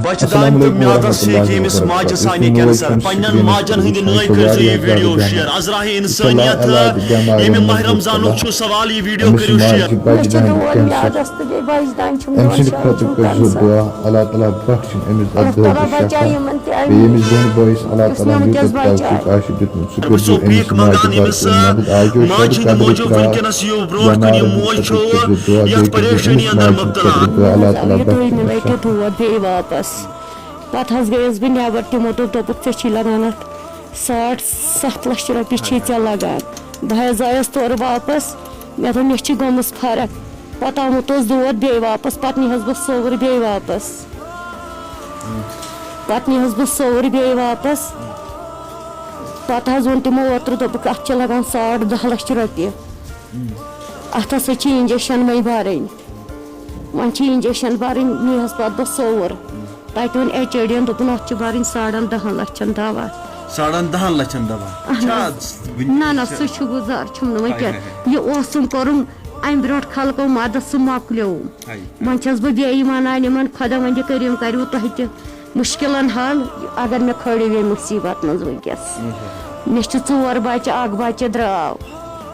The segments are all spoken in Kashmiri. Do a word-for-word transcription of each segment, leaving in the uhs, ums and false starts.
بچہٕ دانہِ تہٕ میادس سیکہِ ییٚمِس ماجہِ سانہِ کینسر۔ پننٮ۪ن ماجن ہٕنٛدِ نٲوۍ کٔرۍزیو یہِ ویڈیو شیئر۔ عذراہی انسٲنیت، ییٚمہِ ماہ رمضانُک چھُ سوال، یہِ ویڈیو کٔرِو شیئر۔ مےٚ چھِ دود میادس تہٕ بیٚیہِ بچہٕ دانہِ چھُم أمۍ دود سٕنٛدِ شاید خٲطرٕ چھُم کٔرۍزیو کینسر۔ دعا، اللہ تعالیٰ بخشِن أمِس اللہ اَتھ تعالیٰ دٲدِس بچاو شفا۔ یِمن تہِ بیٚیہِ ییٚمِس بیٚنہِ بٲیِس اللہ یُس تعالیٰ ہن مےٚ وٕنکیٚس یوٗتاہ بچاے۔ توفیٖق آسہِ دیُتمُت، سُہ کٔرۍزیو أمِس ماجہِ باپتھ مدد۔ آ، یہِ اوس ماجہِ ہٕنٛدِ موٗجوٗب وٕنکیٚنس یِیِو برونٛٹھ کُن، یہِ موج چھُ یَتھ پریشٲنی اندر مبتلا۔ اَہَن حظ، آ، یہِ دوٚیمہِ لَٹہِ دود بیٚیہِ واپس۔ پَتہٕ حظ گٔیَس بہٕ نٮ۪بر، تِمو دوٚپ، دوٚپُکھ، "ژےٚ چھی لگان اَتھ ساڑ ستھ لَچھ رۄپیہِ چھی ژےٚ لگان۔" بہٕ حظ آیَس تورٕ واپس، مےٚ دوٚپ، "مےٚ چھِ گٔمٕژ فرق۔" پَتہٕ آمُت اوس دود بیٚیہِ واپس، پَتہٕ نِہَس بہٕ سوٚوُر بیٚیہِ واپس۔ پَتہٕ نِہَس بہٕ سوٚوُر بیٚیہِ واپس۔ پَتہٕ حظ ووٚن تِمو اوترٕ، دوٚپُکھ، "اَتھ چھِ لگان ساڑ دَہ لَچھ رۄپیہِ۔ اَتھ ہسا چھِ injection وۄنۍ بَرٕنۍ۔" وۄنۍ چھِ injection بَرٕنۍ، نِیَس پَتہٕ بہٕ سوٚوُر۔ تَتہِ ووٚن ایچ او ڈی یَن، دوٚپُن، "اَتھ چھِ بَرٕنۍ ساڑَن دَہَن لَچھَن دَوا۔" ساڑَن دَہَن لَچھَن دَوا؟ اَہَن چھا حظ۔ وٕنہِ نہ، نہ، چھِ سُہ چھُ گُزار، چھُم نہٕ وۄنۍ ہاے، کینٛہہ۔ ہاے، ہاے۔ یہِ اوسُم کوٚرُم اَمہِ برونٛٹھ خلقو مَدَد، سُہ مۄکلیوم۔ ہاے۔ وۄنۍ چھَس بہٕ بیٚیہِ وَنان یِمَن، خۄداوَندِ کٔرِم کَرِو تۄہہِ تہِ مُشکِلَن حل، اگر مےٚ کھٲلِو ییٚمہِ مُصیٖبت منٛز وٕنکیٚس۔ مےٚ چھِ ژور بَچہِ، اَکھ بَچہِ درٛاو۔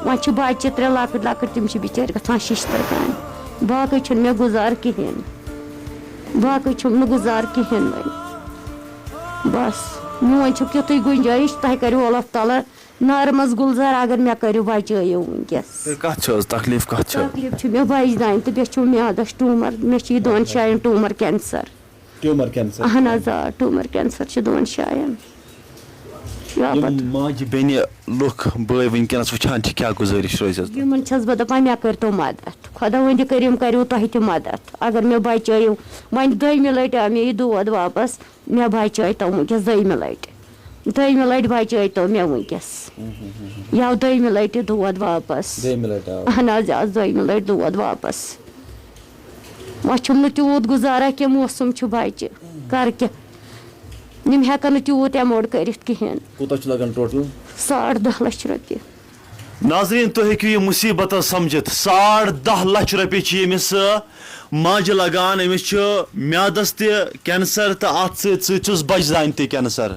وۄنۍ چھِ بَچہِ ترٛےٚ لۄکٕٹۍ لۄکٕٹۍ، تِم چھِ بِچٲرۍ گژھان شِشتٕر کامہِ۔ باقٕے چھُنہٕ مےٚ گُزار کِہیٖنۍ۔ باقٕے چھُم نہٕ گُزار کِہیٖنۍ وۄنۍ۔ بس، میون چھُ تیُتھُے گُنجٲیِش، تۄہہِ کٔرِو اللہ تعالیٰ نارٕ منٛز گُلزار، اگر مےٚ کٔرِو بچٲیِو وٕنکیٚس۔ تُہۍ کتھ چھِ حظ؟ تکلیٖف کتھ چھِ؟ تکلیٖف چھُ مےٚ بجہِ دانہِ تہٕ بیٚیہِ چھُم میادس ٹیوٗمر، مےٚ چھُ یہِ دۄن جاین ٹیوٗمر کینسر۔ ٹیوٗمر کینسر؟ اہن حظ، آ، ٹیوٗمر کینسر چھُ دۄن جاین۔ یا یِم پتہٕ ماجہِ بیٚنہِ لُکھ بٲے وٕنکیٚنس وٕچھان چھِ، کیٛاہ گُزٲرِش روزٮ۪س تۄہہِ؟ یِمن چھَس بہٕ دَپان، مےٚ کٔرۍتو مدد، خۄداوندِ کٔرِم کٔرِو تۄہہِ تہِ مدد۔ اگر مےٚ بچٲیِو، وۄنۍ دٔیمہِ لٹہِ آو مےٚ یہِ دود واپس، مےٚ بچٲے تو وٕنکیٚس دٔیمہِ لٹہِ۔ دٔیمہِ لٹہِ بچٲے تو مےٚ وٕنکیٚس۔ یہِ آو دٔیمہِ لٹہِ دود واپس۔ دٔیمہِ لٹہِ آو۔ اہن حظ، یہِ آو دٔیمہِ لٹہِ دود واپس۔ وۄنۍ چھُم نہٕ تیوٗت گُزارا کینٛہہ، موسم چھُ بچہِ، کر کیٛاہ؟ یِم ہٮ۪کن نہٕ تیوٗت ایموڈ کٔرِتھ کِہینۍ۔ کوٗتاہ چھُ لگان ٹوٹل؟ ساڑ دَہ لچھ رۄپیہِ۔ ناظریٖن، تُہۍ ہیٚکِو یہِ مُصیٖبت حظ سمجھِتھ۔ ساڑ دَہ لچھ رۄپیہِ چھِ ییٚمِس، آ، ماجہِ لگان۔ أمِس چھُ میادس تہِ کینسر تہٕ اتھ سۭتۍ سۭتۍ چھُس بچہٕ زانہِ تہِ کینسر۔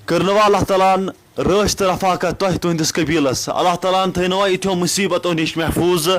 کٔرنوا اللہ تعالیٰ ہن رٲچھ تہٕ رفاقت تۄہہِ تُہنٛدِس قبیلس۔ اللہ تعالیٰ ہن تھٲینوا یِتھیو مُصیٖبتو نِش محفوٗظ۔